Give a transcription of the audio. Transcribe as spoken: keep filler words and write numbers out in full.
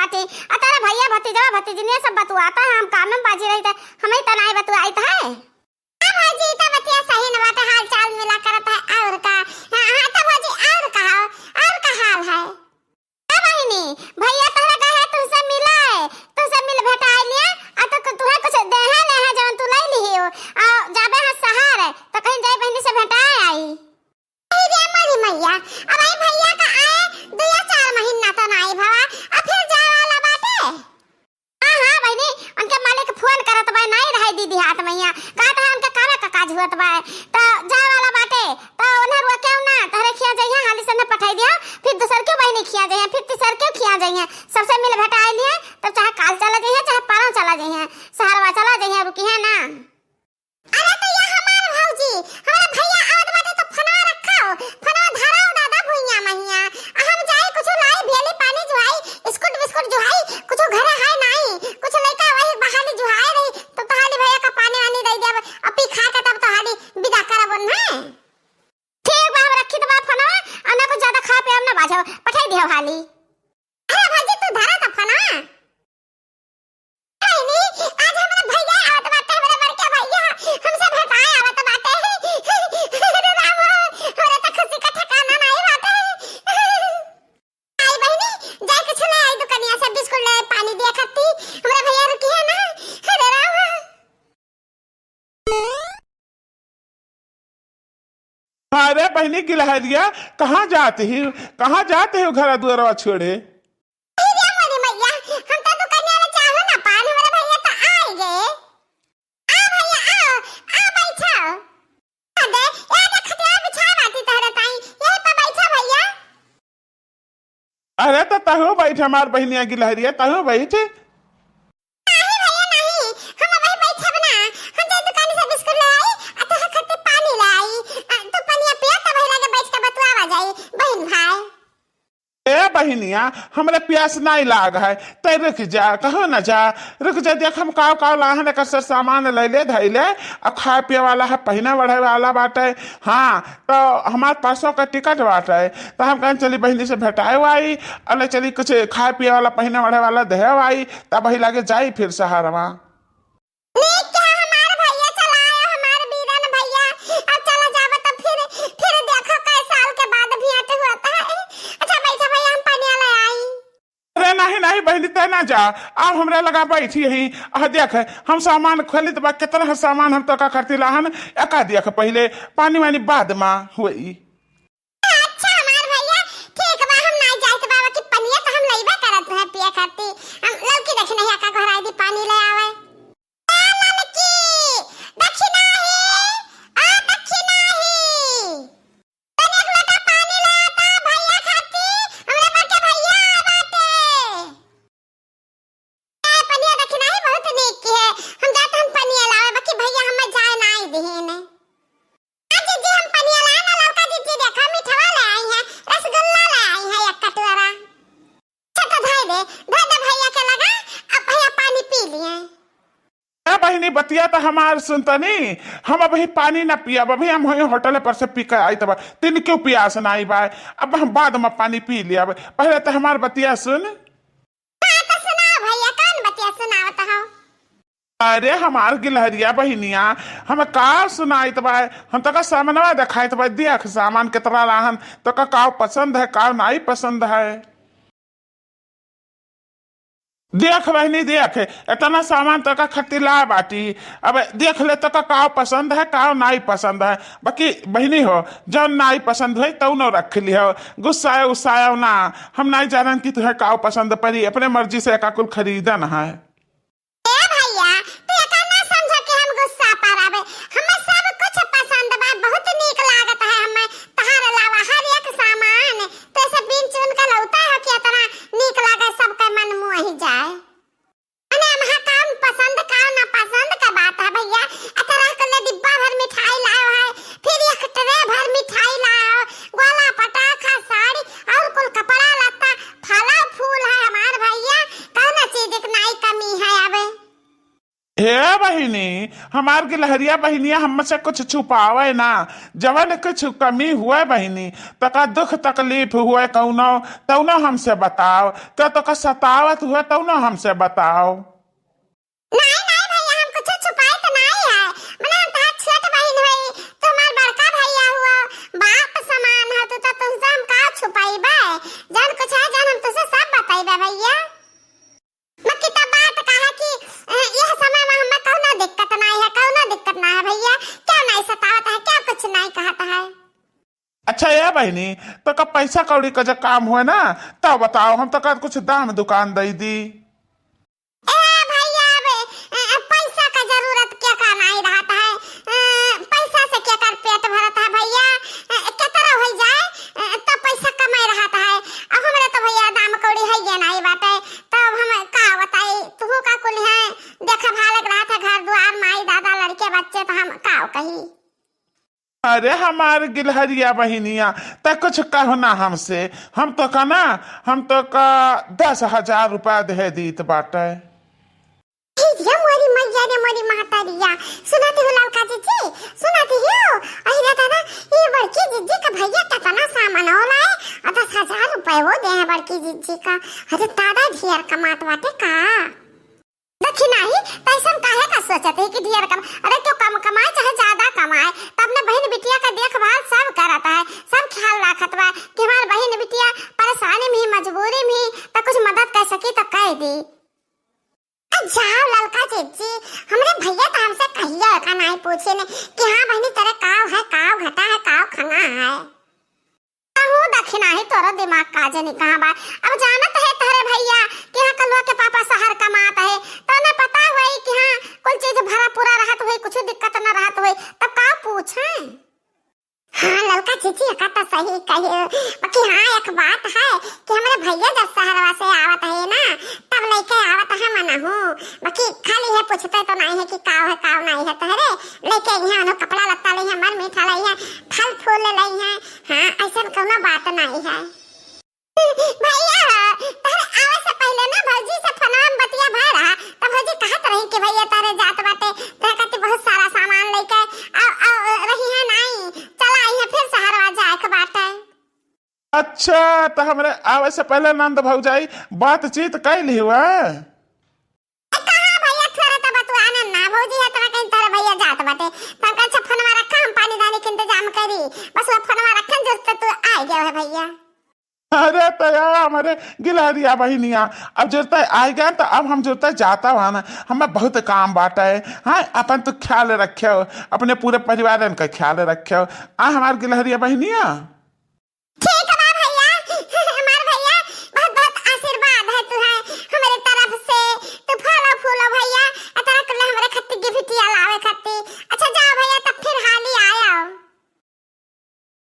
आती, आ तारा भैया भतीजवा भतीजनिया सब बतुआत है, हम काम में बाजी रहित है, हमही त नाहीं बतुआइत है। हाँ भौजी, ई त बतिया सही न बाटे, हाल चाल मिला करत है, और का? हाँ, हाँ, त भौजी, और का हो? और का हाल है? ए बहिनी, भैया तोहरा कहे तुहसे मिले, तुहसे मिल भेटाए लिए, आ तो कु-, तुहे कुछ देहे ले है, जवन तू लई लिही हो, आ जाबे है शहर, त कहीं जाई बहिनी से भेटाए आई। अरे रे मोरी मैया, अब आई भैया का आए दुइया चार महीना त नाई भवा, अब फिर जाए वाला बाटे। हाँ, हाँ बहिनी, उनके मालिक फोन करत बा, नाई रहे दीदी हाथ में हियाँ, कहत है उनके कामे का काज हुअत बा, त जाए वाला बाटे, त उन्हें रोकेउ ना, तोहरे खियाँ जइहें, हाली से उन्हें पठाई दिया, फिर दूसर क्यों बहिनी खियाँ जइहें, फिर तीसर क्यों खियाँ जइहें, सबसे मिल भेटाए लिए, तब चाहे काल चला जइहें, चाहे परौं चला जइहें, शहरवा चला जइहें, रुकिहें ना। अरे तो या हमार भौजी, हमारा भैया आवत बाटे तो फोनवा रखो, फोनवा धराओ दादा भुइया महिया। आ हम जाई कुछ लाई भेली पानी जुहाई, बिस्कुट बिस्कुट जुहाई, कुछ घरे है नाई, कुछ लइका वही बहाली जुहाए रही, तो तहाली भैया का पानी वानी दे देब, अब पी खा के तब तहाली विदा करब उन्हें। ठीक बा, हम रखी तो बा फोनवा, आ ना कुछ ज्यादा खा पे हम ना बाझब, पठाई दियो हाली। अरे भौजी तू धरा तो फोनवा। बहिनी, आज हमरा भैया आवत बाटे, हमरा बड़का भैया हमसे भेटाए आवत बाटे। अरे राम हो, हमरा त खुशी का ठिकाना नाई बाटे। आई बहिनी, जाए के छुले आई दुकनिया से बिस्कुट ले पानी दिया खत्ती। हमरा भैया रुकी है ना। अरे राम हो। अरे बहिनी गिलहरिया, कहाँ जात ही, कहाँ जात ही घर दुआरवा छोड़े? अरे मोरी मैया, हम तो दुकनिया में चाहो ना पान, हमारे भैया तो आए गए। आ भैया, आओ, आ बैठो। आ दे, या दे खटिया बिछा बाटी तोहरे ताई, यही पे बैठो भैया। अरे तो तहु बैठ हमार बहिनिया गिलहरिया, तहु बैठ। नाही भैया नाही, हम अबही बैठब ना, हम जाई दुकान से बिस्कुट ले आई, आ तोहरे खातिर पानी ले आई। आ, तू पनिया पिया, तब हिला के बैठ के बतुआवा जाई, बहिन भाई। ए बहिनिया, हमरे प्यास नाई लाग है, तै रुक जा, कहो न जा, रुक जा, देख हम काव काव लाहन एकर सर सामान लैले धैले, आ खाए पिए वाला है, पहिने ओढ़े वाला बाटे। हाँ, तो हमार परसों का टिकट बाटे, तो हम कहन चली बहिनी से भेटाए आई, अले चली कुछ खाए पिए वाला, पहिने ओढ़े वाला देहे आई, तब वही लागे जाई फिर शहरवा। नीक के हमार भैया चलाए, हमार बीरन भैया। अब चला जाबे त फिर, फिर देखो कई साल के बाद भेंट हुआ त है। अच्छा बैठा भैया, हम पनिया ले आई। अरे नहीं, नहीं बहिनी, तै ना जा, आओ हमरा लगा बैठी यहीं। आ देख, हम सामान खोलित बा, कितना है सामान हम तोका करती लाहन, एका देख पहिले, पानी वानी बाद मा होई। अच्छा हमार भैया, ठीक बा, हम नाई जाइत बा, बाकी पनिया तो हम लइबे करत रहे पिए खातिर। हम लौकी देखी नहीं, आका घराई दी, पानी ले आवे। ए ललकी, दक्षिणा ही, आ दक्षिणा ही। तनी एक लोटा पानी ले आता भैया खातिर, हमरे बड़के भैया आ बाटे। ए, पनिया दक्षिणा ही बहुत नीक की है। हम जात हन पनिया लावे, बाकी भैया हमें जाए नाई दिहिन। आ जीजी, हम पनिया लाए ना, ललका जीजी देखा, मिठवा ले आई है, रसगुल्ला ले आई है एक कटोरा। अच्छा तो धोए दे, धोए दे भैया के लगा, अब भैया पानी पी लिए। ए बहिनी, बतिया तो हमार सुनतनी, हम अबही पानी ना पियब, अबही हम होई होटल पर से पी के आई तब, तीन क्यों पियास ना आई बाय, अब हम बाद में पानी पी लियब, पहले तो हमार बतिया सुन। हाँ, तो सुनाओ भैया, कौन बतिया सुनावत हो? अरे हमार गिलहरिया बहिनिया, हम का सुनाइत बा, हम तोका सामनवा देखाइत बा, देख सामान कितना लाहन, तोका का पसंद है, का नाई पसंद है। देख बहिनी देख, इतना सामान तोका खातिर ला बाटी, अब देख ले तोका का पसंद है, का नाई पसंद है। बाकी बहिनी हो, जौन नाई पसंद होई तौनो रख लिहो, गुस्साए उस्साए ना, हम नाई जानन कि तुहे का पसंद पड़ी, अपने मर्जी से एका कुल खरीदन है। ए भैया, तू एका ना समझा कि हम गुस्सा पर आवे, हमें सब कुछ पसंद बा, बहुत नीक लागत है हमें तहार अलावा हर एक सामान, तो ऐसे बीन चुन के लौटा हो कि इतना नीक लागे, सबके मन मोहि जाए। अने हम काम पसंद का ना पसंद का बात है भैया, अतरा के ले डिब्बा भर मिठाई लाओ है, फिर एक ट्रे भर मिठाई लाओ, गोला पटाखा साड़ी और कुल कपड़ा लत्ता, फला फूल है हमार भैया, कौनो चीज के नाई कमी हे बहिनी, हमार गिलहरिया बहिनिया, हमसे कुछ छुपावे ना। जवन कुछ कमी हुए बहिनी, तका दुख तकलीफ हुए कौनो, तौनो हमसे बताओ। का तोका सतावत हुए, तौनो हमसे बताओ। नाहीं, नाहीं भैया, हम कुछ छुपाइत नाहीं है। मने हम तहार छोट बहिन हई, तू हमार बड़का भैया हुआ, बाप समान है, तू तो, तुमसे हम का छुपाइबे? जौन कुछ है, जौन हम तुझसे सब बताइबे भैया। बाकी त बात का है कि, अ, यह समय में हमें कौनो दिक्कत नाहीं है, कौनो दिक्कत ना है भैया। क्या नाहीं सतावत है, क्या कुछ नाहीं कहत है। अच्छा ए बहिनी, तोका पैसा कौड़ी का जब काम हुए ना, तब बताओ, हम तोका कुछ दाम दुकान दई दी। ए भैया, अब, अ, पैसा का जरूरत केका नाहीं रहत है? अ, पैसा से केकर पेट भरत है भैया? अ, केतरा होइ जाए, अ, तब पैसा कमाए रहत है। अब हमरे तो भैया दाम कौड़ी है ये नाहीं बाटे, तब हम का बताई, तुहू का कुल है, देखा भालक रहत है घर दुआर, माई दादा, लड़के बच्चे, तो हम का कही। अरे हमार गिलहरिया बहिनिया, त कुछ कहो ना हमसे, हम तोका ना, हम तोका दस हजार रुपया दे दीत बाटे। हे रे मोरी मैया रे मोरी महतारिया, सुनत हो ललका जीजी, सुनत हो? अहि रे दादा, ये बड़की जीजी का भैया केतना सामान होला है, आ दस हजार रुपये वो दे हैं बड़की जीजी का। अरे दादा ढेर कमात बाटे का? देखी नाहीं, तैसन काहे का सोचत है कि ढेर कम-, अरे क्यों कम कमाए चाहे ज्यादा कमाए, त अपने बहिन बिटिया का देखभाल सब करत है, सब ख्याल राखत बा कि हमार बहिन बिटिया परेशानी में ही, मजबूरी में ही, त कुछ मदद कर सकी त कर दी। आ जाओ ललका जीजी, हमरे भैया त हमसे कहियो का नाहीं पूछे ने कि हाँ बहिनी तेरे काव है, काव घटा है, काव खंगा है। कहूँ दखिना ही तोरो दिमाग का जनी कहाँ बा। अब जानत है तोहरे भैया कि हाँ कलुआ के पापा शहर कमात है, तो उन्हें पता हुई कि हाँ कुल चीज भरा पूरा रहत हुई, कुछ दिक्कत न रहत हुई, तब का पूछे? हाँ ललका जीजी, एका तो सही कहे। बाकी हाँ एक बात है कि हमरे भैया जब शहरवा से आवत है ना, तब लेके आवत है मनहू। बाकी खाली है पूछते तो नाहीं है कि काव है काव नाहीं है तोहरे, लेके यहाँ उन्हों कपड़ा लत्ता ले हैं, मर मीठा ले हैं, फल फूल ले हैं। हाँ ऐसन कौनो बात नाहीं है। भैया, तोहरे आवे से पहिले ना भौजी से फोनवा में बतिया भय रहा, त भौजी कहत रही कि भैया तोहरे जात बाटे, तोहरे खातिर बहुत सारा सामान लेके आ, आ, रही है नाहीं, चला आई है फिर शहरवा जाए के बाटे। अच्छा, त हमरे आवे से पहिले नंद भौजाई बातचीत कैली हुआ? ए, कहाँ भैया, थोड़ा तो बतुआना ना, भौजी है तोहरे कहीं तोहरे भैया जात बाटे, त हम कहे अच्छा फोनवा रखा, हम पानी दानी के इंतजाम करी, बस वो फोनवा रखन जो तो तू आ गया है भैया। अरे त या हमरे गिलहरिया बहिनिया, अब जुरते आइ गए त अब हम जुरते जाता हुआ ना, हमें बहुत काम बाटे। हाँ, अपन तू ख्याल रख्यो, अपने पूरे परिवारन का ख्याल रख्यो। आ हमार गिलहरिया बहिनिया।